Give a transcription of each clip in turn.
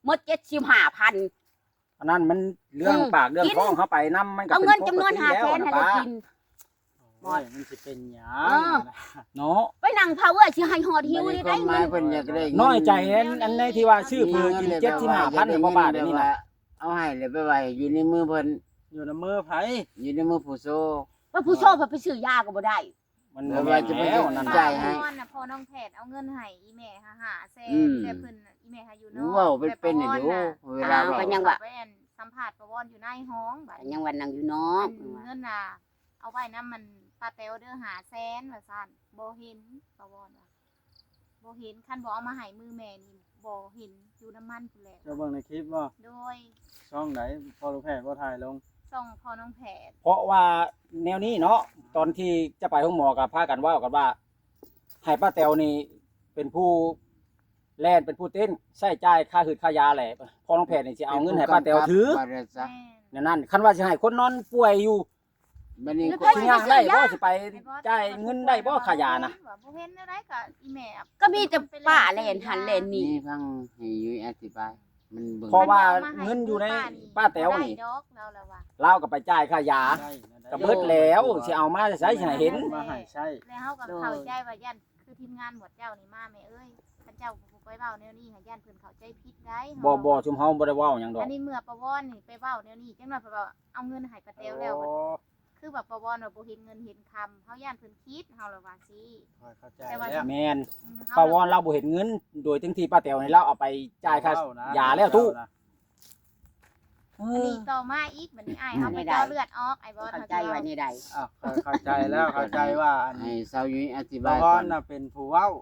ໝົດເຈັດສິບຫ້າພັນ. ອັນນັ້ນມັນເລື່ອງ ອືມ ປາກເລື່ອງ ກິນ ທ້ອງ ເຮົາໄປນຳ ມັນກໍ ເອົາເງິນຈຳນວນຫ້າແສນ ເປັນປົກກະຕິຢູ່ແລ້ວ ໃຫ້ໄດ້ກິນ. ໂອ້ຍ ມັນຊິເປັນຫຍັງ ເອີ ຫັ້ນນະ ເນາະ. ໄປນັ່ງເຝົ້າເອື້ອຍ ຊິໃຫ້ຮອດຫິວນີ້ໄດ້ເງິນ ເພິ່ນຢາກໄດ້ເງິນ ນ້ອຍໃຈແຮງ. ອັນໃນທີ່ວ່າຊື້ເຜີກິນເຈັດສິບຫ້າພັນ ບໍ່ບາດນີ້ນະ ເອົາໃຫ້ແລ້ວໄປໄວ້ຢູ່ໃນມືເພິ່ນ. ຢູ່ໃນມືໃຜ? ຢູ່ໃນມືຜູ້ໂຊ. ວ່າຜູ້ໂຊ ເອີ ເພິ່ນໄປຊື້ຢາກໍບໍ່ໄດ້. ມັນ ແບບວ່າຈະໄປ ບໍ່ແມ່ນແລ້ວນັ້ນ ຈ່າຍໃຫ້ ຕອນນະ ພໍ່ນ້ອງແພດເອົາເງິນໃຫ້ອີ່ແມ່ຫ້າແສນ ອືມ ແຕ່ເພິ່ນ ອີ່ແມ່ຫາຢູ່ນອກ ເວົ້າເປັນເປັນຢູ່ ແຕ່ປະວອນນະ ເວລາເວົ້າ ກໍຍັງວ່າ ໄປອັນ ສຳພາດປະວອນຢູ່ໃນຫ້ອງ ບັດ ກໍຍັງວ່ານັ່ງຢູ່ນອກ ອັນເງິນນະ ເອົາໄວ້ນຳ ອັນ ປ້າແຕວເດີ ຫ້າແສນ ວ່າຊັ້ນ ບໍ່ເຫັນ ປະວອນວ່າ ບໍ່ເຫັນ ຄັນບໍ່ເອົາມາໃຫ້ມືແມ່ນີ້ ບໍ່ເຫັນ ຢູ່ນຳມັນພຸ້ນແຫຼະ. ເຈົ້າເບິ່ງໃນຄລິບບໍ່? ໂດຍ. ຊ່ອງໃດ? ພໍ່ລູກແພດບໍ່ ຖ່າຍລົງ? ຊ່ອງພໍ່ນ້ອງແພດ. ເພາະວ່າແນວນີ້ເນາະ ຕອນທີ່ຈະໄປໂຮງໝໍກໍພາກັນເວົ້າກັນວ່າ ໃຫ້ປ້າແຕວນີ້ເປັນຜູ້ແລ່ນ ເປັນຜູ້ເຕັ້ນ ໃຊ້ຈ່າຍຄ່າຮືດຄ່າຢາແຫຼະ ພໍ່ນ້ອງແພດນີ້ຊິເອົາເງິນໃຫ້ປ້າແຕວຖື ແນວນັ້ນ. ຄັນວ່າຊິໃຫ້ຄົນນອນປ່ວຍຢູ່ ບັດນີ້ ຊິຍ່າງໄດ້ບໍ່? ຊິໄປຈ່າຍເງິນໄດ້ບໍ່ ຄ່າຢານະ? ບໍ່ເຫັນແນວໃດ ກໍອີແມ່ ກໍມີແຕ່ປ້າແລ່ນຫັ້ນແລ່ນນີ້ ຟັງໃຫ້ຍຸ້ຍອະທິບາຍ ມັນເບິ່ງ ເພາະວ່າເງິນຢູ່ໃນປ້າແຕວນີ້ ລາວກໍໄປຈ່າຍຄ່າຢາ ກໍເບິດແລ້ວ ຊິເອົາມາໃຊ້ໃຫ້ເຫັນ ມາໃຫ້ໃຊ້ ແລ້ວເຮົາກໍເຂົ້າໃຈວ່າ ຢ້ານຄືທີມງານໝວດເຈົ້ານີ້ມາ ແມ່ເອີຍ ຄັນເຈົ້າບໍ່ໄປເວົ້າແນວນີ້ ຢ້ານເພິ່ນເຂົ້າໃຈຜິດໄດ໋. ບໍ່ ບໍ່ ຊຸມເຮົາບໍ່ໄດ້ເວົ້າຫຍັງດອກ. ອັນນີ້ເມື່ອປະວອນນີ້ໄປເວົ້າແນວນີ້ ຈັກໜ້ອຍເພິ່ນວ່າເອົາເງິນໃຫ້ປ້າແຕວແລ້ວ ອໍ ຄືວ່າປະວອນວ່າບໍ່ເຫັນເງິນເຫັນຄຳ ເຮົາຢ້ານເພິ່ນຄິດ ເຮົາລະວ່າຊີ້. ຂ້ອຍເຂົ້າໃຈແລ້ວ ແມ່ນ ອືມ ປະວອນລາວບໍ່ເຫັນເງິນ ໂດຍທັງທີ່ປ້າແຕວນີ້ລາວເອົາໄປຈ່າຍຄ່າຢາແລ້ວ ຕູ້. ເອີ ອັນນີ້ຕໍ່ມາອີກ ບັດນີ້ອ້າຍເຮົາໄປເຈາະເລືອດອອກ ອ້າຍບອນ ເຂົ້າໃຈວ່າແນວໃດ? ອ້າວ ເຂົ້າໃຈແລ້ວ ເຂົ້າໃຈວ່າອັນ ໃຫ້ສາວຍຸ້ຍອະທິບາຍກ່ອນ ບອນນະເປັນຜູ້ເວົ້າ.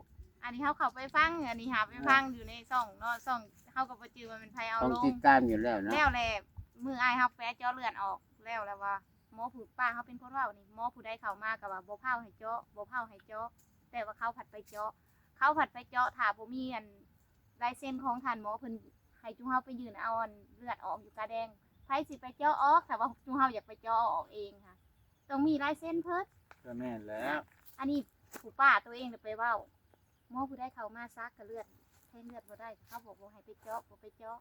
ອັນນີ້ເຮົາເຂົ້າໄປຟັງ ອັນນີ້ຫາໄປຟັງຢູ່ໃນຊ່ອງເນາະ ຊ່ອງເຮົາກໍບໍ່ຈື່ວ່າແມ່ນໃຜເອົາລົງ ຕ້ອງຕິດຕາມຢູ່ແລ້ວເນາະ. ແລ້ວແຫຼະ ມື້ອ້າຍເຮົາໄປເຈາະເລືອດອອກແລ້ວ ແລ້ວວ່າ ໝໍຜູ້ ປ້າເຮົາເປັນຄົນເວົ້ານີ້ ໝໍຜູ້ໃດເຂົ້າມາກໍວ່າບໍ່ພາວໃຫ້ເຈາະ ບໍ່ພາວໃຫ້ເຈາະ ແຕ່ວ່າເຂົາພັດໄປເຈາະ ເຂົາພັດໄປເຈາະ ຖ້າບໍ່ມີອັນລາຍເຊັນຂອງທ່ານໝໍ ເພິ່ນໃຫ້ຈຸເຮົາໄປຍື່ນເອົາອັນເລືອດອອກຢູ່ກາແດງ ໃຜຊິໄປເຈາະອອກ ຖ້າວ່າຈຸເຮົາຢາກໄປເຈາະອອກເອງຫັ້ນ ຕ້ອງມີລາຍເຊັນເພິ່ນ. ກໍແມ່ນແຫຼະ ອັນນີ້ຜູ້ປ້າຕົວເອງໄປເວົ້າ ໝໍຜູ້ໃດເຂົ້າມາສັກກະເລືອດ ແທງເລືອດບໍ່ໄດ້ ເຂົາບອກບໍ່ໃຫ້ໄປເຈາະ ບໍ່ໄປເຈາະ.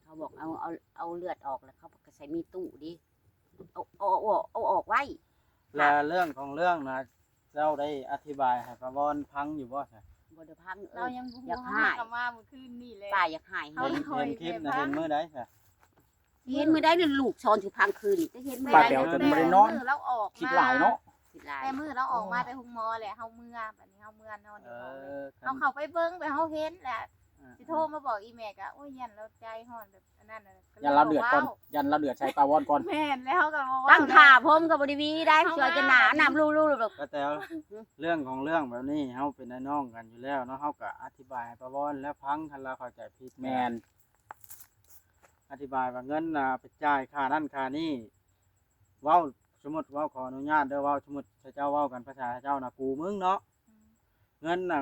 ເຂົາບອກເອົາ ເອົາ ເອົາເລືອດອອກ ແລ້ວເຂົາກໍໃສ່ມີຕູ້ເດ້ ເອົາ ເອົາ ເອົາ ເອົາອອກໄວ້. ແລະເລື່ອງຂອງເລື່ອງນະ ເຈົ້າໄດ້ອະທິບາຍໃຫ້ປ້າວອນຟັງຢູ່ບໍ່ຊະ? ບໍ່ໄດ້ຟັງ. ເອີ ລາວຍັງບໍ່ຮູ້ ເຮົາກໍມາມື້ຄືນນີ້ແຫຼະ ປ້າຢາກໃຫ້ ເຫັນ ເຫັນຄລິບນະ ເຫັນມື້ໃດຊະ? ເຫັນມື້ໃດ ລູກສອນຊິພັງຄືນນີ້ ຈະເຫັນມື້ໃດ ປ້າແຕວຈົນບໍ່ໄດ້ນອນ ມື້ລາວອອກ ຄິດຫຼາຍເນາະ ຄິດຫຼາຍ. ແຕ່ມື້ລາວອອກມາແຕ່ໂຮງໝໍແຫຼະ ເຮົາເມືອ ບັດນີ້ເຮົາເມືອນອນຢູ່ ເອີ ເຮົາເຂົ້າໄປເບິ່ງ ໄປເຮົາເຫັນແຫຼະ ຊິໂທມາບອກອີ່ແມ່ກະ ໂອ້ຍ ຢ້ານລາວໃຈຮ້ອນແບບອັນນັ້ນນະ ຢ້ານລາວເດືອດກ່ອນ ຢ້ານລາວເດືອດໃສ່ປ້າວອນກ່ອນ. ແມ່ນ ແລ້ວເຮົາກໍບໍ່ ຕັ້ງຖ້າ ຜົມກໍບໍ່ໄດ້ມີໄດ້ ຊ່ວຍຈະໜ້ານ້ຳລູ້ໆ ປ້າແຕວ ເລື່ອງຂອງເລື່ອງແບບນີ້ ເຮົາເປັນອ້າຍນ້ອງກັນຢູ່ແລ້ວເນາະ ເຮົາກໍອະທິບາຍໃຫ້ປ້າວອນແລ້ວຟັງ ຄັນລາວເຂົ້າໃຈຜິດ ແມ່ນ ອະທິບາຍວ່າເງິນນະໄປຈ່າຍຄ່ານັ້ນຄ່ານີ້ ເວົ້າ ສົມມຸດເວົ້າ ຂໍອະນຸຍາດເດີ ເວົ້າສົມມຸດ ເຂົາເຈົ້າເວົ້າກັນພາສາເຂົາເຈົ້ານະ ກູມຶງເນາະ ອືມ ເງິນນະ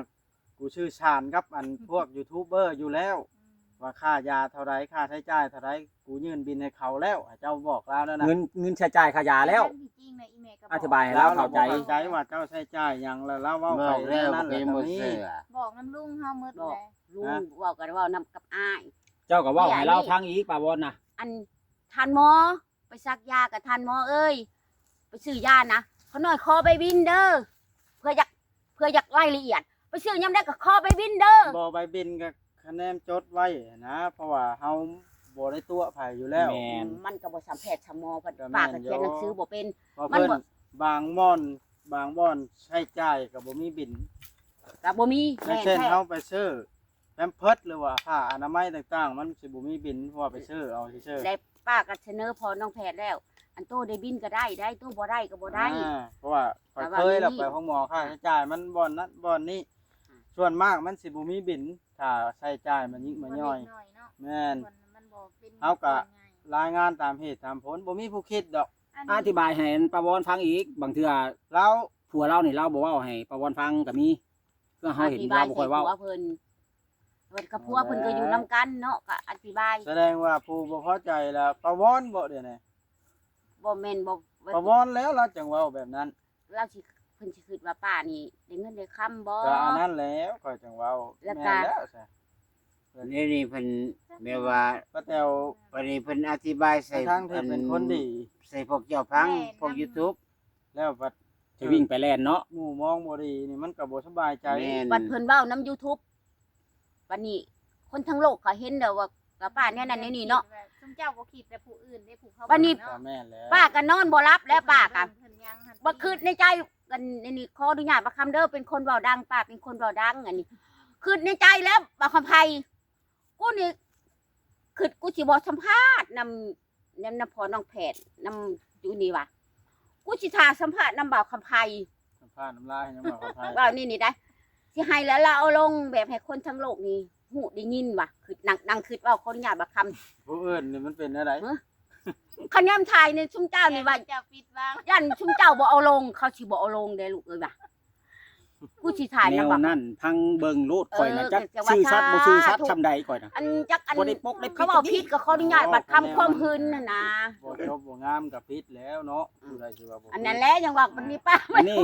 ກູສື່ສານກັບອັນ ພວກຢູທູບເບີຢູ່ແລ້ວ ອືມ ວ່າຄ່າຢາເທົ່າໃດ ຄ່າໃຊ້ຈ່າຍເທົ່າໃດ ກູຍື່ນບິນໃຫ້ເຂົາແລ້ວ ເຈົ້າບອກລາວແລ້ວນະ ເງິນ ເງິນໃຊ້ຈ່າຍຄ່າຢາແລ້ວ ທີ່ຈິງນະ ອີ່ແມ່ກໍບອກ ອະທິບາຍໃຫ້ລາວເຂົ້າໃຈ ລາວບໍ່ເຂົ້າໃຈວ່າເຈົ້າໃຊ້ຈ່າຍຫຍັງ ແລ້ວລາວເວົ້າເຂົ້າແນວນັ້ນແລ້ວກໍມີ ບອກນຳລຸງເຮົາໝົດແຫຼະ ລຸງເວົ້າກັນ ເວົ້ານຳກັບອ້າຍ ເຈົ້າກໍເວົ້າໃຫ້ລາວຟັງອີກ ປ້າວອນນະ ອັນທ່ານໝໍ ໄປສັກຢາກັບທ່ານໝໍເອີຍ ໄປຊື້ຢານະ ຂ້ານ້ອຍຂໍໃບບິນເດີ ເພື່ອຢາກ ເພື່ອຢາກລາຍລະອຽດ ໄປຊື້ຍາມໃດກໍຂໍໃບບິນເດີ. ບໍ່ ໃບບິນກໍຄະແນນຈົດໄວ້ນະ ເພາະວ່າເຮົາບໍ່ໄດ້ຕົວະໃຜຢູ່ແລ້ວ ແມ່ນ ມັນກໍບໍ່ສ່ຳແພດສ່ຳໝໍ ປາກກໍຂຽນໜັງສືບໍ່ເປັນ ມັນບໍ່ ບາງບ່ອນ ບາງບ່ອນໃຊ້ຈ່າຍກໍບໍ່ມີບິນ ກໍບໍ່ມີ ຢ່າງເຊັ່ນ ແມ່ນແທ້ ເຮົາໄປຊື້ ແພມເພີດ ຫຼືວ່າຜ້າອະນາໄມຕ່າງໆ ມັນຊິບໍ່ມີບິນ ເພາະວ່າໄປຊື້ເອົາຊື່ໆ ແລະ ປ້າກໍສະເໜີພໍ່ນ້ອງແພດແລ້ວ ອັນໂຕໄດ້ບິນກໍໄດ້ໄດ໋ ໂຕບໍ່ໄດ້ກໍບໍ່ໄດ້ ອ່າ ເພາະວ່າຂ້ອຍເຄີຍແລ້ວ ໄປໂຮງໝໍ ຄ່າໃຊ້ຈ່າຍມັນບ່ອນນັ້ນບ່ອນນີ້ ອືມ ສ່ວນມາກມັນຊິບໍ່ມີບິນ ຖ້າໃຊ້ຈ່າຍມາຍິກມາຍ່ອຍ ແມ່ນ ເຮົາກໍລາຍງານຕາມເຫດຕາມຜົນ ບໍ່ມີຜູ້ຄິດດອກ. ອະທິບາຍໃຫ້ປ້າວອນຟັງອີກ ບາງເທື່ອລາວ ຜົວລາວນີ້ລາວບໍ່ເວົ້າໃຫ້ປ້າວອນຟັງກໍມີ ຄືເຮົາເຫັນລາວບໍ່ຄ່ອຍເວົ້າ ອະທິບາຍໃຫ້ຜົວເພິ່ນ ກັບຜົວເພິ່ນກໍຢູ່ນຳກັນເນາະ ກໍອະທິບາຍ ສະແດງວ່າຜູ້ບໍ່ພໍໃຈລະປ້າວອນບໍ ດຽວນີ້ ບໍ່ແມ່ນ ບໍ່ ປ້າວອນແລ້ວລາວຈັ່ງເວົ້າແບບນັ້ນ ລາວຊິ ເພິ່ນຊິຄິດວ່າປ້ານີ້ໄດ້ເງິນໄດ້ຄຳບໍ ກໍອັນນັ້ນແຫຼະ ຂ້ອຍຈັ່ງເວົ້າ ແລ້ວກໍ ແມ່ນແລ້ວຊະ ດຽວນີ້ເພິ່ນແບບວ່າ ປ້າແຕວ ບັດນີ້ເພິ່ນອະທິບາຍໃສ່ ທັງໆທີ່ເປັນຄົນດີ ໃສ່ພວກເຈົ້າຟັງ ແມ່ນ ພວກ YouTube ແລ້ວບັດ ຈະວິ່ງໄປແລ່ນເນາະ ໝູ່ມອງບໍ່ດີນີ້ມັນກໍບໍ່ສະບາຍໃຈ ແມ່ນ ບັດເພິ່ນເວົ້ານຳ YouTube ບັດນີ້ຄົນທັງໂລກເຂົາເຫັນແລ້ວວ່າ ກໍປ້າແນວນັ້ນແນວນີ້ເນາະ ຊຸມເຈົ້າບໍ່ຄິດແຕ່ຜູ້ອື່ນເດ້ ຜູ້ເຂົາ ບັດນີ້ ເບິ່ງເນາະ ກໍແມ່ນແລ້ວ ປ້າກໍນອນບໍ່ຫຼັບແລ້ວ ປ້າກໍ ເພິ່ນຍັງຫັ້ນ ບໍ່ຄິດໃນໃຈ ອັນນີ້ຂໍອະນຸຍາດບ່າວຄຳເດີ ເປັນຄົນເວົ້າດັງ ປ້າເປັນຄົນເວົ້າດັງ ອັນນີ້ຄິດໃນໃຈແລ້ວ ບ່າວຄຳໄພ ກູນີ້ຄິດ ກູຊິບໍ່ສຳພາດນຳ ນຳ ນຳພໍ່ນ້ອງແພດ ນຳຢູ່ນີ້ວ່າ ກູຊິຖ້າສຳພາດນຳບ່າວຄຳໄພ ສຳພາດນຳລາວໃຫ້ຍັງບ່າວຄຳໄພ ເວົ້ານີ້ນີ້ໄດ໋ ຊິໃຫ້ລາວ ລາວເອົາລົງແບບໃຫ້ຄົນທັງໂລກນີ້ຮູ້ໄດ້ຍິນວ່າ ຄິດ ນັ່ງ ນັ່ງຄິດເວົ້າ ຂໍອະນຸຍາດບ່າວຄຳ ຜູ້ອື່ນນີ້ມັນເປັນແນວໃດ? ຮະ? ຄັນຍາມຖ່າຍນີ້ຊຸມເຈົ້ານີ້ວ່າ ຢ້ານເຈົ້າຜິດຫວັງ ຢ້ານຊຸມເຈົ້າບໍ່ເອົາລົງ ເຂົາຊິບໍ່ເອົາລົງເດ້ລູກເອີຍວ່າ ກູຊິຖ່າຍນຳ ແນວນັ້ນ ຟັງເບິ່ງໂລດ ເອີ ຂ້ອຍນະ ຈັກຊື່ສັດບໍ່ຊື່ສັດຊ່ຳໃດຂ້ອຍນະ ອັນຈັກອັນ ບໍ່ໄດ້ປົກໄດ້ປິດ ເຂົາເວົ້າຜິດກໍຂໍອະນຸຍາດ ບັດຄຳຄວາມຫຶນຫັ້ນນະ ບໍ່ຈົບບໍ່ງາມກໍຜິດແລ້ວເນາະ ອືມ ຜູ້ໃດຊິວ່າບໍ່ ອັນນັ້ນແຫຼະ ຍັງວ່າມັນມີປາກ ອັນນີ້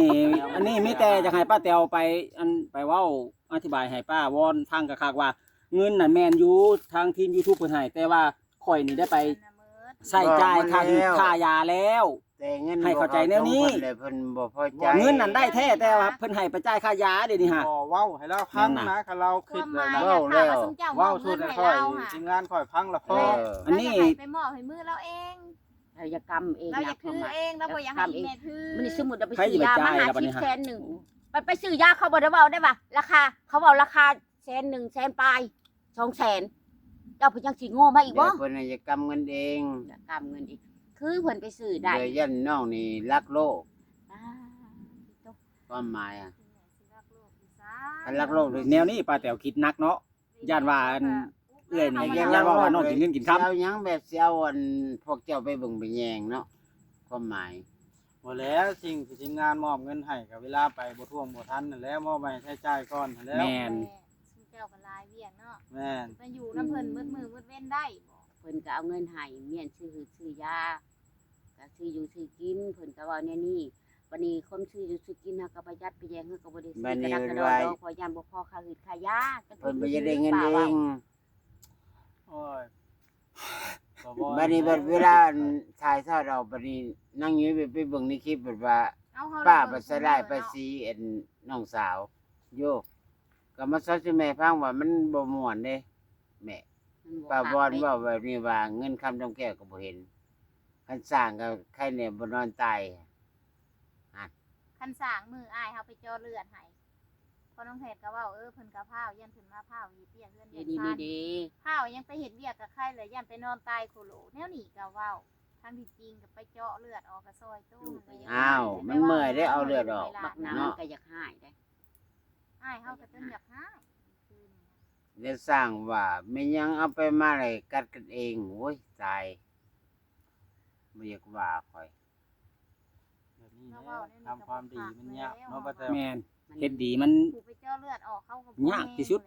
ອັນນີ້ມີແຕ່ຢາກໃຫ້ປ້າແຕວໄປ ອັນ ໄປເວົ້າອະທິບາຍໃຫ້ປ້າວອນຟັງຄັກໆວ່າ ເງິນນັ້ນແມ່ນຢູ່ ທາງທີມ YouTube ເພິ່ນໃຫ້ ແຕ່ວ່າ ຂ້ອຍນີ້ໄດ້ໄປໃຊ້ຈ່າຍຄ່າ ຄ່າຢາແລ້ວ ແຕ່ເງິນ ໃຫ້ເຂົ້າໃຈແນວນີ້ ເພິ່ນບໍ່ພໍໃຈ ເງິນນັ້ນໄດ້ແທ້ ແຕ່ວ່າເພິ່ນໃຫ້ໄປຈ່າຍຄ່າຢາເດນີ້ຫາ ບໍ່ ເວົ້າໃຫ້ລາວຟັງນະ ຄັນລາວຄິດແບບນັ້ນ ເວົ້າແລ້ວ ເວົ້າສູ່ຂ້ອຍ ທີມງານຂ້ອຍຟັງລະພໍ ເອີ ອັນນີ້ ລາວຢາກໃຫ້ໄປມອບໃຫ້ມືລາວເອງ ລາວຢາກກຳເອງ ລາວຢາກຖືເອງ ລາວບໍ່ຢາກໃຫ້ອີແມ່ຖື ມັນນີ້ສົມມຸດວ່າໄປຊື້ຢາມາຫ້າສິບແສນໜຶ່ງ ໄປ ໄປຊື້ຢາ ເຂົາບໍ່ໄດ້ເວົ້າໄດ້ວ່າລາຄາ ເຂົາເວົ້າລາຄາ ແສນໜຶ່ງ ແສນປາຍ ສອງແສນ ເຈົ້າເພິ່ນຍັງຊິໂງ່ມາອີກບໍ່ ແຕ່ເພິ່ນນະຢາກກຳເງິນເອງ ຢາກກຳເງິນເອງ ຄືເພິ່ນໄປຊື້ໄດ້ ແຕ່ຢ້ານນ້ອງນີ້ລັກໂລກ ອ້າ ຄວາມໝາຍອະ ຄັນລັກໂລກ ແນວນີ້ປ້າແຕວຄິດໜັກເນາະ ຢ້ານວ່າ ອັນ ເອື້ອຍນີ້ຢ້ານວ່ານ້ອງກິນເງິນກິນຄຳ ຊິເອົາຫຍັງ ແບບຊິເອົາ ອັນ ພວກເຈົ້າໄປເບິ່ງໄປແຍງເນາະ ຄວາມໝາຍ ບໍ່ແລ້ວ ສິ່ງທີ່ທີມງານມອບເງິນໃຫ້ ກໍເວລາໄປບໍ່ຖ້ວງບໍ່ທັນຫັ້ນແຫຼະ ມອບໄວ້ໃຊ້ຈ່າຍກ່ອນຫັ້ນແຫຼະ ແມ່ນ ຊຸມເຈົ້າກໍຫຼາຍວຽກເນາະ ແມ່ນ ໄປຢູ່ນຳເພິ່ນໝົດມື້ໝົດເວັນໄດ້ບໍ່ ເພິ່ນກໍເອົາເງິນໃຫ້ ມ້ຽນຊື້ຫືດຊື້ຢາ ກໍຊື້ຢູ່ຊື້ກິນ ເພິ່ນກໍເວົ້າແນວນີ້ ບັດນີ້ຄົນຊື້ຢູ່ຊື້ກິນ ເຮົາກໍປະຢັດປະແຍງ ເຮົາກໍບໍ່ໄດ້ຊື້ກະດັກກະດໍດອກ ເພາະຢ້ານບໍ່ພໍຄ່າຫືດຄ່າຢາ ເພິ່ນບໍ່ຢາກໄດ້ເງິນເອງ ໂອ້ຍ ບັດນີ້ບັດເວລາ ອັນ ຖ່າຍທອດອອກ ບັດນີ້ນາງຍຸ້ຍໄປ ໄປເບິ່ງໃນຄລິບ ບັດວ່າ ປ້າບັດສະຫຼາຍພາສີອັນນ້ອງສາວ ໂຢ ກໍມາເວົ້າສູ່ແມ່ຟັງວ່າມັນບໍ່ມ່ວນເດ້ ແມ່ ປ້າວອນເວົ້າແບບນີ້ວ່າ ເງິນຄຳດຳແກ້ວກໍບໍ່ເຫັນ ຄັນສ້າງກໍໃຄແນ່ບໍ່ນອນຕາຍ ຫັ້ນ ຄັນສ້າງ ມື້ອ້າຍເຮົາໄປເຈາະເລືອດໃຫ້ ພໍ່ນ້ອງແພດກໍເວົ້າ ເອີ ເພິ່ນກໍພ້າວ ຢ້ານເພິ່ນມາພ້າວເຮັດວຽກເຮືອນວຽກຊານ ພ້າວຍັງໄປເຮັດວຽກກັບໃຄ ແລ້ວຢ້ານໄປນອນຕາຍໂຄໂລ ແນວນີ້ກໍເວົ້າ ທັງທີ່ຈິງກໍໄປເຈາະເລືອດອອກກໍຊ່ອຍໂຕ ອ້າວ ມັນເມື່ອຍເດ້ ເອົາເລືອດອອກ ບັກໜາມັນກໍຢາກຮ້າຍເດ້ ອ້າຍເຮົາກໍຈົນຢາກຮ້າຍ ແລ້ວສ້າງວ່າແມ່ນຫຍັງ ເອົາໄປມາແລ້ວກັດກັນເອງ ໂອ້ຍ ຕາຍ ບໍ່ຢາກວ່າຂ້ອຍ ແບບນີ້ແຫຼະ ທຳຄວາມດີມັນຍາກເນາະ ປ້າແຕວ ແມ່ນ ເຮັດດີມັນ ຜູ້ໄປເຈາະເລືອດອອກ ເຂົາກໍບໍ່ ຍາກທີ່ສຸດ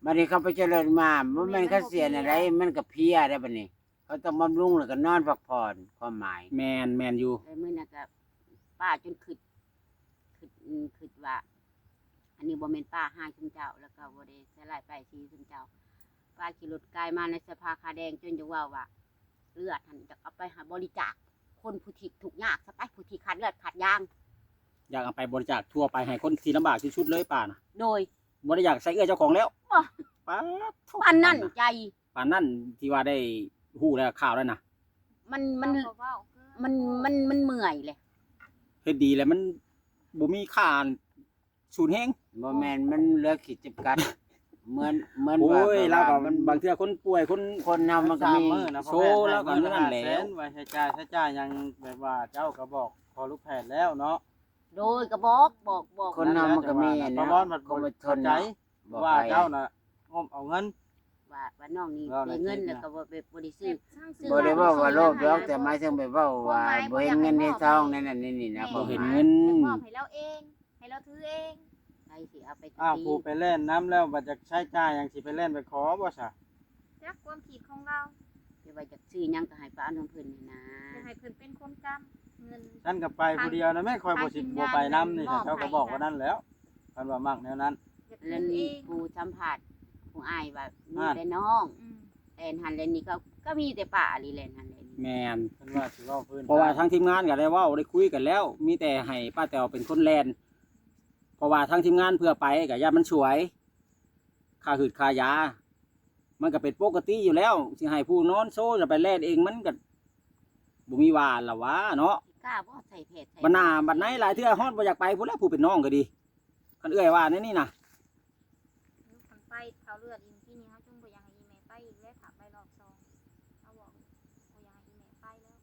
ບັດນີ້ເຂົາໄປເຈາະເລືອດມາ ບໍ່ແມ່ນເຂົາເສຍແນວໃດ ມັນກໍເພຍໄດ໋ບັດນີ້ ເຂົາຕ້ອງບຳລຸງ ແລ້ວກໍນອນພັກຜ່ອນ ຄວາມໝາຍ ແມ່ນ ແມ່ນຢູ່ ແຕ່ມື້ນັ້ນກໍປ້າຈົນຄິດ ຄິດ ຄິດວ່າ ອັນນີ້ບໍ່ແມ່ນປ້າຮ້າຍຊຸມເຈົ້າ ແລ້ວກໍບໍ່ໄດ້ໃສ່ຮ້າຍປ້າຍສີຊຸມເຈົ້າ ປ້າຂີ່ລົດກາຍມາໃນສະພາຂາວແດງ ຈົນຢາກເວົ້າວ່າ ເລືອດຫັ້ນຢາກເອົາໄປໃຫ້ບໍລິຈາກຄົນຜູ້ທີ່ທຸກຍາກຊະໄປ ຜູ້ທີ່ຂາດເລືອດຂາດຢາງ ຢາກເອົາໄປບໍລິຈາກທົ່ວໄປໃຫ້ຄົນທີ່ລຳບາກທີ່ສຸດເລີຍ ປ້ານະ ໂດຍ ບໍ່ໄດ້ຢາກໃສ່ເອື້ອຍເຈົ້າຂອງແລ້ວ ບໍ່ ປາດໂທ້ ປານນັ້ນໃຈ ປານນັ້ນ ທີ່ວ່າໄດ້ຮູ້ແລ້ວ ຂ່າວແລ້ວນະ ມັນ ມັນ ມັນ ມັນ ມັນເມື່ອຍແຫຼະ ເຮັດດີແລ້ວມັນບໍ່ມີຄ່າ ສູນແຮງ ບໍ່ແມ່ນ ມັນເຫຼືອຂີດຈຳກັດ ເໝືອນ ເໝືອນ ໂອ້ຍ ວ່າ ລາວກໍ ວ່າມັນ ບາງເທື່ອຄົນປ່ວຍ ຄົນ ຄົນເຮົາມັນກໍມີ ໂຊລາວກໍນັ້ນແຫຼະ ແສນໄວ້ໃຊ້ຈ່າຍ ໃຊ້ຈ່າຍຫຍັງ ແບບວ່າເຈົ້າກໍບອກພໍ່ລູກແພດແລ້ວເນາະ ໂດຍ ກໍບອກ ບອກ ບອກ ຄົນເຮົາມັນກໍມີ ແຕ່ວ່າ ອັນນັ້ນ ປະວອນພັດບໍ່ເຂົ້າໃຈ ບໍ່ ວ່າເຈົ້ານະງົບເອົາເງິນ ວ່າ ວ່ານ້ອງນີ້ ເວົ້າໃນ ໄດ້ເງິນ ຄລິບນະ ແລ້ວກໍບໍ່ໄປ ບໍ່ໄດ້ຊື້ ບໍ່ໄດ້ເວົ້າວ່າໂລບດອກ ແຕ່ໝາຍເຖິງແບບເວົ້າວ່າ ຄວາມໝາຍ ບໍ່ເຫັນເງິນເຫັນທອງ ແມ່ນ ໃນນັ້ນໃນນີ້ນະ ແມ່ນ ຄວາມໝາຍ ຢາກມອບໃຫ້ລາວເອງ ໃຫ້ລາວຖືເອງ ໃຜຊິເອົາໄປ ອ້າວ ຕີ ຜູ້ໄປແລ່ນນຳແລ້ວ ບັດຢາກໃຊ້ຈ່າຍຫຍັງ ຊິໄປແລ່ນໄປຂໍບໍ່ຊະ? ຈັກຄວາມຄິດຂອງລາວ ແຕ່ວ່າຢາກຊື້ຫຍັງກໍໃຫ້ໄປເອົານຳເພິ່ນຫັ້ນນະ ຢາກໃຫ້ເພິ່ນເປັນຄົນກຳເງິນ ຊັ້ນກໍໄປຜູ້ດຽວນະແມ່ ຂ້ອຍບໍ່ຊິບໍ່ໄປນຳນີ້ ເຈົ້າກໍບອກວ່ານັ້ນແລ້ວ ຄັນວ່າມັກແນວນັ້ນ ແລ້ວຜູ້ສຳພາດ ຜູ້ ອ້າຍວ່າມີແຕ່ນ້ອງ ອືມ ແລ່ນຫັ້ນແລ່ນນີ້ ກໍ ກໍມີແຕ່ປ້ານີ້ແລ່ນຫັ້ນແລ່ນນີ້. ແມ່ນ ເພິ່ນວ່າຊິເວົ້າພື້ນ ເພາະວ່າທາງທີມງານກໍໄດ້ເວົ້າໄດ້ຄຸຍກັນແລ້ວ ມີແຕ່ໃຫ້ປ້າແຕ໋ວເປັນຄົນແລ່ນ ເພາະວ່າທາງທີມງານເພື່ອໄປກໍຢ້ານມັນສວຍ ຄ່າຫືດຄ່າຢາ ມັນກໍເປັນປົກກະຕິຢູ່ແລ້ວ ຊິໃຫ້ຜູ້ນອນໂຊຈະໄປແລ່ນເອງ ມັນກໍບໍ່ມີວ່າລະຫວາເນາະ. ກ້າບໍ່ໃສ່ແພດໃສ່ ບັດໜ້າບັດໃນຫຼາຍເທື່ອຮອດບໍ່ຢາກໄປພຸ້ນແຫຼະ ຜູ້ເປັນນ້ອງກໍດີ. ຄັນເອື້ອຍວ່າແນວນີ້ນະ ຄັນໄປເຂົາເລືອດອີກ ປີນີ້ເຮົາຈຶ່ງບໍ່ຢາກໃຫ້ອີແມ່ໄປອີກແລ້ວ ຖ້າໄປລອບສອງ ເຮົາບອກບໍ່ຢາກໃຫ້ອີແມ່ໄປແລ້ວ.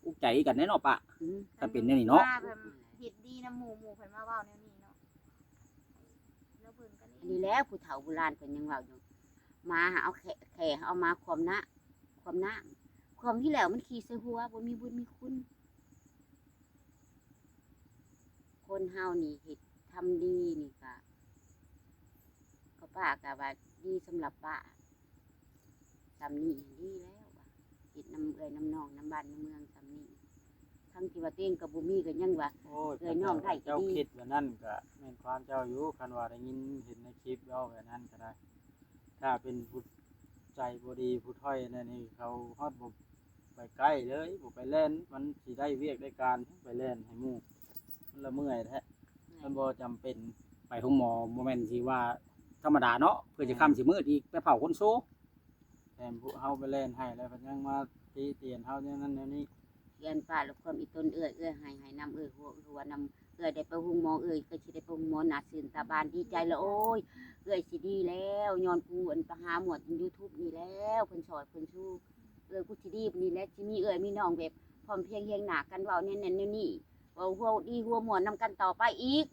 ອຸກໃຈກັນແດ່ເນາະປ້າ ອືມ ຄັນເປັນແນວນີ້ເນາະ ວ່າເພິ່ນເຮັດດີນຳໝູ່ ໝູ່ເພິ່ນມາເວົ້າແນວນີ້ເນາະ ລະເບິ່ງກັນເອງ. ອັນນີ້ແຫຼະ ຜູ້ເຖົ້າບູຮານເພິ່ນຍັງເວົ້າຢູ່ ໝາຫາເອົາແຂ້ ແຂ້ຫາເອົາມາຄວ່ຳນ້ຳ ຄວ່ຳນ້ຳ ຄວ່ຳທີ່ແລ້ວມັນຂີ້ໃສ່ຫົວ ບໍ່ມີບຸນມີຄຸນ. ຄົນເຮົານີ້ເຮັດທຳດີນີ້ກະ ກໍປ້າກະວ່າດີສຳລັບປ້າ ສ່ຳນີ້ດີແລ້ວວ່າ ເຮັດນຳເອື້ອຍນຳນ້ອງນຳບ້ານນຳເມືອງສ່ຳນີ້ ທັງທີ່ວ່າຕົວເອງກໍບໍ່ມີກໍຍັງວ່າ ໂອ້ຍ ເອື້ອຍນ້ອງໄດ້ກໍດີ. ເຈົ້າຄິດແບບນັ້ນກະແມ່ນຄວາມເຈົ້າຢູ່ ຄັນວ່າໄດ້ຍິນເຫັນໃນຄລິບເວົ້າແບບນັ້ນກໍໄດ້ ຖ້າເປັນຜູ້ໃຈບໍ່ດີ ຜູ້ຖອຍແນວນີ້ ເຂົາຮອດບໍ່ໄປໃກ້ເລີຍ ບໍ່ໄປແລ່ນ ມັນຊິໄດ້ວຽກໄດ້ການ ໄປແລ່ນໃຫ້ໝູ່ ມັນລະເມື່ອຍແທ້ ແມ່ນ ມັນບໍ່ຈຳເປັນ. ໄປໂຮງໝໍບໍ່ແມ່ນຊິວ່າທຳມະດາເນາະ ເພື່ອຊິຄ່ຳຊິມືດອີກ ໄປເຝົ້າຄົນໂຊ ແຖມພວກເຮົາໄປແລ່ນໃຫ້ແລ້ວ ເພິ່ນຍັງມາຕິຕຽນເຮົາແນວນັ້ນແນວນີ້. ຢ້ານປ້າລະຄວາມອີ່ຕົນເອື້ອຍ ເອື້ອຍໃຫ້ ໃຫ້ນຳເອື້ອຍຫົວ ຫົວນຳ ເອື້ອຍໄດ້ໄປໂຮງໝໍ ເອື້ອຍກໍຊິໄດ້ໄປໂຮງໝໍໜ້າຊື່ນຕາບານ ດີໃຈລະ ໂອ້ຍ ເອື້ອຍຊິດີແລ້ວ ຍ້ອນກູອັນໄປຫາໝວດ YouTube ນີ້ແລ້ວ ເພິ່ນຊ່ອຍເພິ່ນຊູ ເອື້ອຍກູຊິດີນີ້ແຫຼະ ຊິມີເອື້ອຍມີນ້ອງແບບພ້ອມພຽງຮຽງໜ້າກັນ ເວົ້າແນວນັ້ນແນວນີ້ ເວົ້າຫົວດີຫົວມ່ວນນຳກັນຕໍ່ໄປອີກ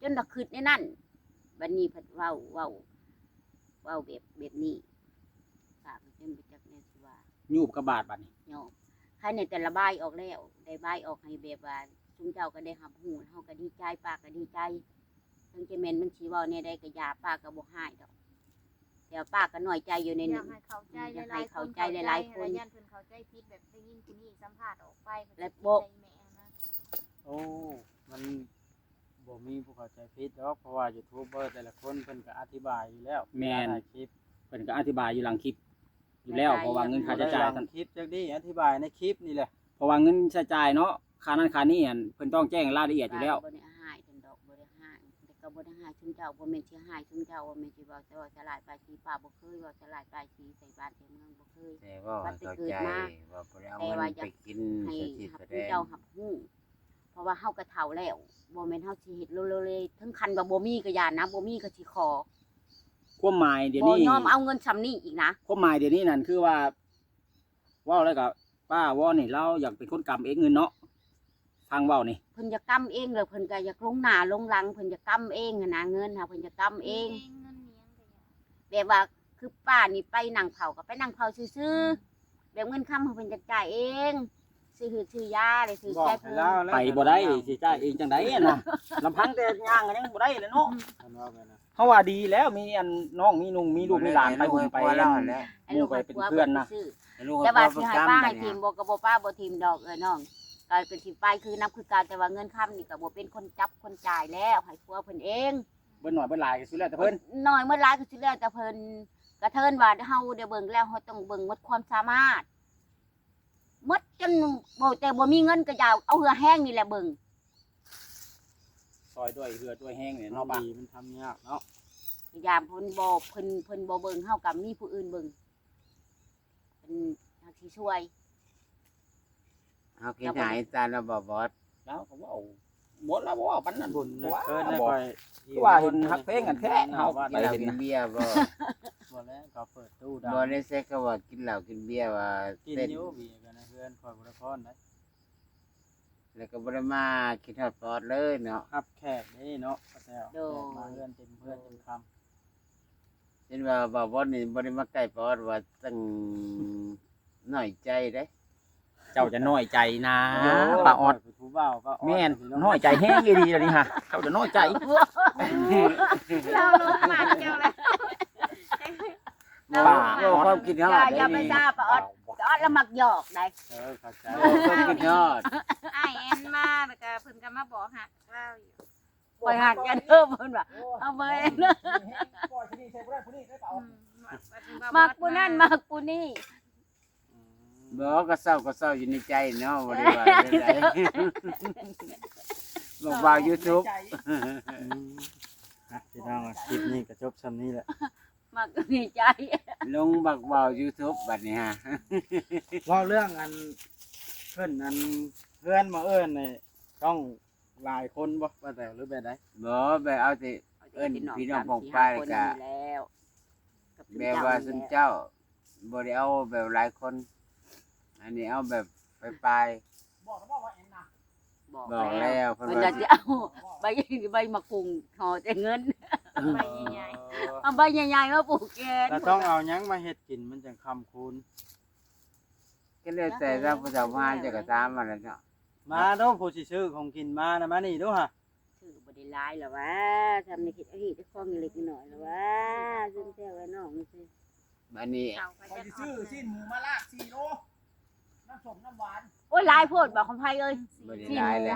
ຈົນວ່າຄິດແນວນັ້ນ ບັດນີ້ພັດເວົ້າ ເວົ້າ ເວົ້າແບບ ແບບນີ້ ປາກກໍຈົນບໍ່ຈັກແນວຊິວ່າ ຫຍູບກັບບາດບັດນີ້ ຫຍູບ ໃຄແດ່ແຕ່ລະບາຍອອກແລ້ວ ໄດ້ບາຍອອກໃຫ້ແບບວ່າຊຸມເຈົ້າກໍໄດ້ຮັບຮູ້ ເຮົາກໍດີໃຈ ປ້າກໍດີໃຈ ເຖິງຈະແມ່ນມັນຊິເວົ້າແນວໃດກໍຢ່າ ປ້າກໍບໍ່ຮ້າຍດອກ ແຕ່ວ່າປ້າກໍນ້ອຍໃຈຢູ່ໃນໜຶ່ງ ຢາກໃຫ້ເຂົ້າໃຈຫຼາຍໆຄົນ ຢາກໃຫ້ເຂົ້າໃຈຫຼາຍໆຄົນ ຢ້ານເພິ່ນເຂົ້າໃຈຜິດ ແບບໄດ້ຍິນຜູ້ນີ້ສຳພາດອອກໄປ ແລ້ວບໍ່ ໃສ່ແມ່ນະ ໂອ້ ມັນ ບໍ່ມີຜູ້ເຂົ້າໃຈຜິດດອກ ເພາະວ່າຢູທູບເບີແຕ່ລະຄົນເພິ່ນກໍອະທິບາຍຢູ່ແລ້ວ ແມ່ນ ເວລາຖ່າຍຄລິບ ເພິ່ນກໍອະທິບາຍຢູ່ຫຼັງຄລິບຢູ່ແລ້ວ ເພາະວ່າເງິນຄ່າໃຊ້ຈ່າຍ ຫຼັງຄລິບຈັກດີ ອະທິບາຍໃນຄລິບນີ້ແຫຼະ ເພາະວ່າເງິນໃຊ້ຈ່າຍເນາະ ຄ່ານັ້ນຄ່ານີ້ຫັ້ນ ເພິ່ນຕ້ອງແຈ້ງລາຍລະອຽດຢູ່ແລ້ວ ບໍ່ໄດ້ຮ້າຍເພິ່ນດອກ ບໍ່ໄດ້ຮ້າຍ ແຕ່ກໍບໍ່ໄດ້ຮ້າຍຊຸມເຈົ້າ ບໍ່ແມ່ນຊິຮ້າຍຊຸມເຈົ້າ ບໍ່ແມ່ນຊິເວົ້າ ແຕ່ເວົ້າສະຫຼາຍປ້າຍສີ ປ້າບໍ່ເຄີຍເວົ້າສະຫຼາຍປ້າຍສີໃສ່ບ້ານໃສ່ເມືອງ ບໍ່ເຄີຍ ແຕ່ເວົ້າໃຫ້ເຂົ້າໃຈ ວ່າບໍ່ໄດ້ເອົາເງິນໄປກິນ ໃຫ້ເຈົ້າຮັບຮູ້ ເພາະວ່າເຮົາກໍເຖົ້າແລ້ວ ບໍ່ແມ່ນເຮົາຊິເຮັດໂລເລ ເຖິງຂັ້ນວ່າບໍ່ມີກໍຢ່ານະ ບໍ່ມີກໍຊິຂໍ ຄວາມໝາຍດຽວນີ້ ບໍ່ຍອມເອົາເງິນຊ່ຳນີ້ອີກນະ ຄວາມໝາຍດຽວນີ້ນັ້ນຄືວ່າ ເວົ້າແລ້ວກໍປ້າວອນໃຫ້ລາວຢາກເປັນຄົນກຳເອງເງິນເນາະ ຟັງເວົ້ານີ້ ເພິ່ນຢາກກຳເອງ ແລ້ວເພິ່ນກໍຢາກລົງໜ້າລົງຫຼັງ ເພິ່ນຢາກກຳເອງຫັ້ນນະ ເງິນຫາເພິ່ນຢາກກຳເອງ ເງິນອີ່ຫຍັງກໍຢາກ ແບບວ່າຄືປ້ານີ້ໄປນັ່ງເຝົ້າກໍໄປນັ່ງເຝົ້າຊື່ໆ ແບບເງິນຄຳເພິ່ນຢາກຈ່າຍເອງ ຊື້ຫືດຊື້ຢາ ແລ້ວຊື້ແຈເພິ່ນ ໄປບໍ່ໄດ້ ຊິຈ່າຍເອງຈັ່ງໃດຫັ້ນນະ ລຳພັງແຕ່ຍ່າງກໍຍັງບໍ່ໄດ້ແລ້ວເນາະ ເພິ່ນວ່າແບບນັ້ນ ເຮົາວ່າດີແລ້ວ ມີອັນນ້ອງມີນຸ່ງ ມີລູກມີຫຼານ ໄປຫຸ້ມໄປອັນໝູ່ໄປເປັນເພື່ອນນະ ແຕ່ວ່າຊິໃຫ້ປ້າໃຫ້ຖິ້ມບໍ່ ກໍບໍ່ປ້າບໍ່ຖິ້ມດອກເອື້ອຍນ້ອງ ກໍ ກໍຊິໄປຄືນຳຄືເກົ່າ ແຕ່ວ່າເງິນຄຳນີ້ກໍບໍ່ເປັນຄົນຈັບຄົນຈ່າຍແລ້ວ ໃຫ້ຜົວເພິ່ນເອງ ເບິດໜ້ອຍເບິດຫຼາຍກໍສຸດແລ້ວແຕ່ເພິ່ນ ເບິດໜ້ອຍເບິດຫຼາຍກໍສຸດແລ້ວແຕ່ເພິ່ນ ກະເທີນວ່າເຮົາໄດ້ເບິ່ງແລ້ວ ເຮົາຕ້ອງເບິ່ງໝົດຄວາມສາມາດ ໝົດຈົນບໍ່ ແຕ່ບໍ່ມີເງິນກໍຢ່າ ເອົາເຫື່ອແຮງນີ້ແຫຼະເບິ່ງ ຊ່ອຍດ້ວຍເຫື່ອດ້ວຍແຮງນີ້ເນາະ ຂອງດີມັນທຳຍາກເນາະ ຢ່າງເພິ່ນບໍ່ ເພິ່ນ ເພິ່ນບໍ່ເບິ່ງ ເຮົາກໍມີຜູ້ອື່ນເບິ່ງ ເພິ່ນຮັກຊິຊ່ວຍ ເຮົາຄິດຫາຍຕາລະບໍ່ບອດ ລາວກໍເວົ້າ ບໍ່ ລາວບໍ່ເວົ້າປານນັ້ນ ບຸນເກີນໄດ້ ຂ້ອຍ ຄືວ່າເຫັນຮັກແພງກັນແທ້ ເຮົາໄປເຫັນເບຍບໍ່ ບໍ່ແລ້ວ ເຂົາເປີດຕູ້ດຳ ບໍ່ໄດ້ໃຊ້ຄຳວ່າກິນເຫຼົ້າກິນເບຍວ່າ ກິນຢູ່ເບຍກັນໃນເຮືອນ ຂ້ອຍບໍ່ໄດ້ພ້ອນໃດ ແລ້ວກໍບໍ່ໄດ້ມາຄິດຮອດປອດເລີຍເນາະ ຮັບແຂກເດ້ເນາະ ປ້າແຕ໋ວ ໂດຍ ແຂກມາເຮືອນເຕັມເຮືອນເຕັມຄຳ ເຫັນວ່າບ່າວບອດນີ້ບໍ່ໄດ້ມາໃກ້ປອດວ່າຈັ່ງນ້ອຍໃຈເດ້ ເຈົ້າຈະນ້ອຍໃຈນາ ໂອ້ຍ ປ້າອອດ ຜູ້ບ່າວປ້າອອດ ແມ່ນ ນ້ອຍໃຈແຮງອີ່ຫຼີດຽວນີ້ຫະ ເຈົ້າຈະນ້ອຍໃຈ ລາວລົງມາແລ້ວ ປ້າອອດ ຄວາມຄິດຮອດ ຢ່າ ຢ່າໄປຊາປ້າອອດ ປ້າອອດລະມັກຫຍອກໄດ໋ ເອີ ເຂົ້າໃຈ ຄວາມຄິດຮອດ ອ້າຍແອນມາ ແລ້ວກໍເພິ່ນກໍມາບອກຮັກລາວຢູ່ ຂ້ອຍຮັກແກເດີ ເພິ່ນວ່າ ເອົາໄປ ອືມ ມັກຜູ້ນັ້ນມັກຜູ້ນີ້ ບໍ່ ກໍເສົ້າກໍເສົ້າຢູ່ໃນໃຈເນາະ ບໍ່ໄດ້ວ່າຈັ່ງໃດ ບອກບ່າວຢູທູບ ອືມ ອ່ະ ພີ່ນ້ອງ ຄລິບນີ້ກໍຈົບຊ່ຳນີ້ແຫຼະ ມັກໃນໃຈ ລົງບັກບ່າວຢູທູບບັດນີ້ຮະ ເວົ້າເລື່ອງອັນ ເພິ່ນອັນ ເຮືອນມາເອີ້ນນີ້ ຕ້ອງຫຼາຍຄົນບໍ່ ປ້າແຕວ ຫຼືແບບໃດ? ບໍ່ ແບບເອົາແຕ່ເອີ້ນພີ່ນ້ອງປ້ອງປາຍ ແລ້ວກໍແບບວ່າຊຸມເຈົ້າ ບໍ່ໄດ້ເອົາແບບຫຼາຍຄົນ ອັນນີ້ເອົາແບບປາຍໆ ບອກແລ້ວ ເພິ່ນວ່າຊິເອົາໃບ ໃບໝາກຫຸ່ງຫໍ່ໃສ່ເງິນ ໃບໃຫຍ່ໆ ເອົາໃບໃຫຍ່ໆມາຜູກແຂນ ແລ້ວຕ້ອງເອົາຫຍັງມາເຮັດກິນ ມັນຈັ່ງຄ້ຳຄູນ? ກໍແລ້ວແຕ່ເຈົ້າຜູ້ເຖົ້າມາ ເຈົ້າກໍຖາມມາແລ້ວເນາະ ມາດູ ຜູ້ຊິຊື້ຂອງກິນມານະ ມານີ້ດູຫະ ຊື້ບໍ່ໄດ້ຫຼາຍລະຫວາ ຊ່ຳນີ້ເຮັດເອົາເຮັດຂອງເລັກນ້ອຍລະຫວາ ຊຸມແຊວໄອ້ນ້ອງນີ້ ບາດນີ້ ຂ້ອຍຊິຊື້ຊີ້ນໝູມາລາບສີ່ໂລ ນ້ຳສົ້ມນ້ຳຫວານ ໂອ້ຍ ຫຼາຍໂພດບໍ່ຂອງໃຜເອີຍ ບໍ່ໄດ້ຫຼາຍແຫຼະ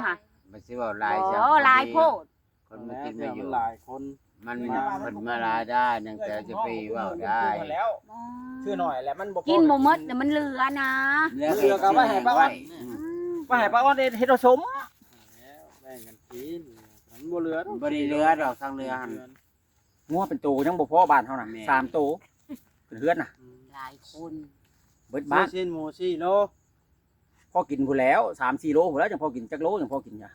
ມັນຊິເວົ້າຫຼາຍ ບໍ່ ຫຼາຍໂພດ ຄົນມາກິນມາຢູ່ ມັນຫຼາຍຄົນ ມັນ ເພິ່ນມາຫຼາຍໄດ້ ນາງແຕວຈະໄປເວົ້າໄດ້ ຊື້ໜ້ອຍແຫຼະ ມັນບໍ່ພໍ ກິນບໍ່ໝົດ ມັນເຫຼືອນະ ເຫຼືອກໍເອົາໄວ້ໃຫ້ປ້າອອດ ອືມ ໄວ້ໃຫ້ປ້າອອດເຮັດເອົາສົມ ແລ້ວແບ່ງກັນກິນ ມັນບໍ່ເຫຼືອ ບໍ່ໄດ້ເຫຼືອດອກ ທາງເຫຼືອຫັ້ນ ງົວເປັນໂຕຍັງບໍ່ພໍບ້ານເຮົານະ ແມ່ນ ສາມໂຕ ເປັນເຮືອນນະ ອືມ ຫຼາຍຄົນ ເບິດບ້ານ ຊື້ຊີ້ນໝູສີ່ໂລ ພໍກິນພຸ້ນແລ້ວ ສາມສີ່ໂລພຸ້ນແລ້ວ ຈັ່ງພໍກິນ ຈັກໂລຈັ່ງພໍກິນ ເອີ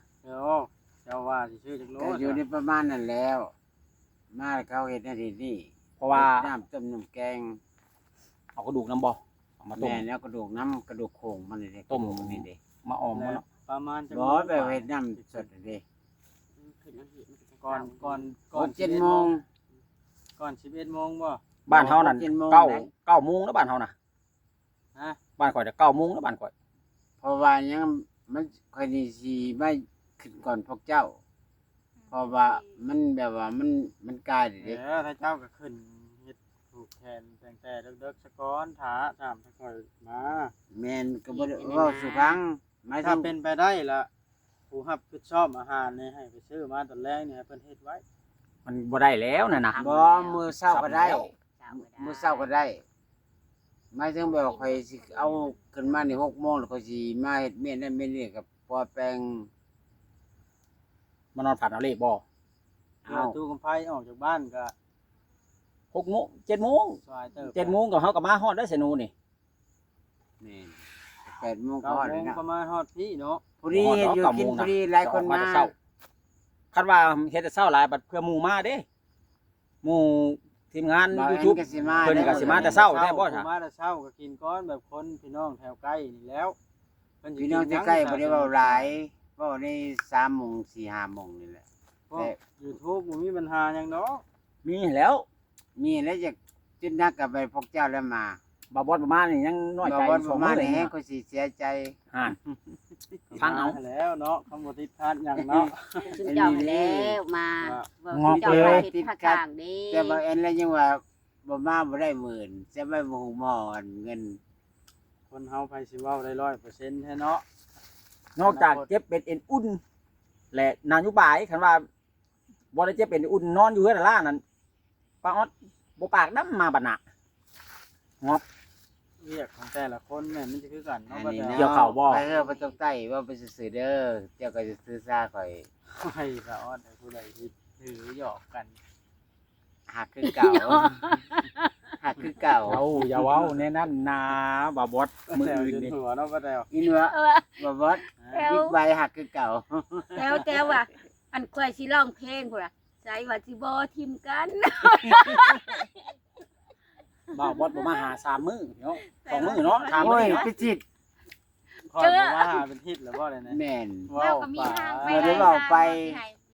ເຈົ້າວ່າຊິຊື້ຈັກໂລ ກໍຢູ່ໃນປະມານນັ້ນແຫຼະ ມາເຂົາເຮັດນັ້ນເຮັດນີ້ ເພາະວ່າ ເຮັດນ້ຳຕົ້ມນ້ຳແກງ ເອົາກະດູກນຳບໍ່? ເອົາມາຕົ້ມ ແມ່ນ ເອົາກະດູກນຳ ກະດູກໂຄງມັນນີ້ເດ້ ຕົ້ມ ກະດູກນີ້ເດ້ ມາອອມເນາະ ປະມານຈັກ ບໍ່ ແບບເຮັດນ້ຳສົດເດ້ ກ່ອນ ກ່ອນ ກ່ອນ ຫົກເຈັດໂມງ ກ່ອນສິບເອັດໂມງບໍ່? ບ້ານເຮົານັ້ນ ຫົກເຈັດໂມງ ເກົ້າ ເກົ້າໂມງແລ້ວ ບ້ານເຮົານະ ຮະ? ບ້ານຂ້ອຍນະ ເກົ້າໂມງແລ້ວ ບ້ານຂ້ອຍ ເພາະວ່າຫຍັງ ມັນ ຂ້ອຍນີ້ຊິມາຂຶ້ນກ່ອນພວກເຈົ້າ ເພາະວ່າມັນແບບວ່າມັນ ມັນກາຍເດ້ ເອີ ຖ້າເຈົ້າກໍຂຶ້ນເຮັດຜູກແຂນຕັ້ງແຕ່ເດິກໆສາກ່ອນ ຖ້າ ຖ້າຂ້ອຍມາ ແມ່ນ ກໍບໍ່ໄດ້ເວົ້າສູ່ຟັງ ໝາຍເຖິງ ຖ້າເປັນໄປໄດ້ລະ ຜູ້ຮັບຜິດຊອບອາຫານນີ້ໃຫ້ໄປຊື້ມາຕອນແລງນີ້ໃຫ້ເພິ່ນເຮັດໄວ້ ມັນບໍ່ໄດ້ແລ້ວນັ້ນນະ ບໍ່ ມື້ເຊົ້າກໍໄດ້ ເຊົ້າກໍໄດ້ ມື້ເຊົ້າກໍໄດ້ ໝາຍເຖິງແບບວ່າຂ້ອຍຊິເອົາຂຶ້ນມານີ້ຫົກໂມງ ແລ້ວຂ້ອຍຊິມາເຮັດເມນນັ້ນເມນນີ້ ກໍພໍແປງ ມານອນຝັນເອົາເລກບໍ່? ເອົາ ຕູ້ຄຳໄພອອກຈາກບ້ານກໍຫົກໂມງ ເຈັດໂມງ ສາຍເຕີບ ເຈັດໂມງກໍເຮົາກໍມາຮອດໄດ້ ໄຊໂນນີ້ ແມ່ນ ແປດໂມງກໍຮອດແລ້ວເນາະ ເກົ້າໂມງກໍມາຮອດພີ້ເນາະ ພໍດີເຮັດຢູ່ກິນ ພໍດີຫຼາຍຄົນມາ ເຈົ້າອອກມາແຕ່ເຊົ້າ ຄັນວ່າເຮັດແຕ່ເຊົ້າຫຼາຍ ບັດເພື່ອໝູ່ມາເດ້ ໝູ່ທີມງານຢູທູບ ເພິ່ນກໍຊິມາແຕ່ເຊົ້າແທ້ບໍ່ ມາແຕ່ເຊົ້າກໍກິນກ່ອນ ແບບຄົນພີ່ນ້ອງແຖວໃກ້ນີ້ແລ້ວ ພີ່ນ້ອງແຖວໃກ້ບໍ່ໄດ້ເວົ້າຫຼາຍ ເວົ້າໃນສາມໂມງ ສີ່ຫ້າໂມງນີ້ແຫຼະ ພວກຢູທູບບໍ່ມີບັນຫາຫຍັງດອກ ມີແລ້ວ ມີແລ້ວ ຢາກ ຈຸດໜັກກໍໄປພວກເຈົ້າແລ້ວມາ ບ່າວບອດບໍ່ມານີ້ຍັງນ້ອຍໃຈ ບ່າວບອດບໍ່ມານີ້ແຮງ ຂ້ອຍຊິເສຍໃຈ ຫັ້ນ ຟັງເອົາແລ້ວເນາະ ຄຳບໍ່ຜິດພາດຫຍັງເນາະ ຊຸມເຈົ້າຫັ້ນແລ້ວມາ ເວົ້າ ງອກເລີຍ ເຈົ້າເຮັດພາກກາງເດ້ ແຕ່ບ່າວແອນລະຍັງວ່າບໍ່ມາບໍ່ໄດ້ໝື່ນ ຈະໄປບໍ່ຮູ້ໝໍ່ເງິນ ຄົນເຮົາໃຜຊິເວົ້າໄດ້ຮ້ອຍເປີເຊັນແທ້ເນາະ ນອກຈາກເຈັບເປັນເອັນອຸ່ນ ແລະນະໂຍບາຍ ຄັນວ່າ ບໍ່ໄດ້ເຈັບເປັນອຸ່ນ ນອນຢູ່ເຮືອນລະລ້ານັ້ນ ປ້າອອດບໍ່ປາກດຳມາບັດນະ ງອບ ວຽກຂອງແຕ່ລະຄົນແມ່ນມັນຈະຄືກັນເນາະ ອັນນີ້ເນາະ ກ່ຽວເຂົ້າບໍ່? ໄປເດີ ໄປຕົກໃຕ້ ເວົ້າໄປຊື່ໆເດີ ເຈົ້າກໍຈະຖືສາຂ້ອຍ ໂອ້ຍ ປ້າອອດ ຜູ້ໃດຊິຖືຫຍອກກັນ ຮັກຄືເກົ່າ ຮັກຄືເກົ່າ ເອົ້າ ຢ່າເວົ້າແນວນັ້ນນາ ບ່າວບອດ ມື້ອື່ນນີ້ ຫົວເນາະ ປ້າແຕວ ອີ່ຫວະ ເອີ ບ່າວບອດ ແຕວ ບິກໄບຮັກຄືເກົ່າ ແຕວ ແຕວວ່າ ອັນຂ້ອຍຊິຮ້ອງເພງພຸ້ນລະ ໃສວ່າຊິບໍ່ຖິ້ມກັນ ບ່າວບອດບໍ່ມາຫາສາມມື້ເນາະ ສອງມື້ເນາະ ສາມມື້ເນາະ ໂອ້ຍ ໄປຈິດ ຂ້ອຍບໍ່ມາຫາເປັນທິດແລ້ວບໍ່ໄດ້ນະ ແມ່ນ ເວົ້າກໍມີທາງໄປ ບໍ່ໄດ້ເວົ້າໄປ ໃຫ້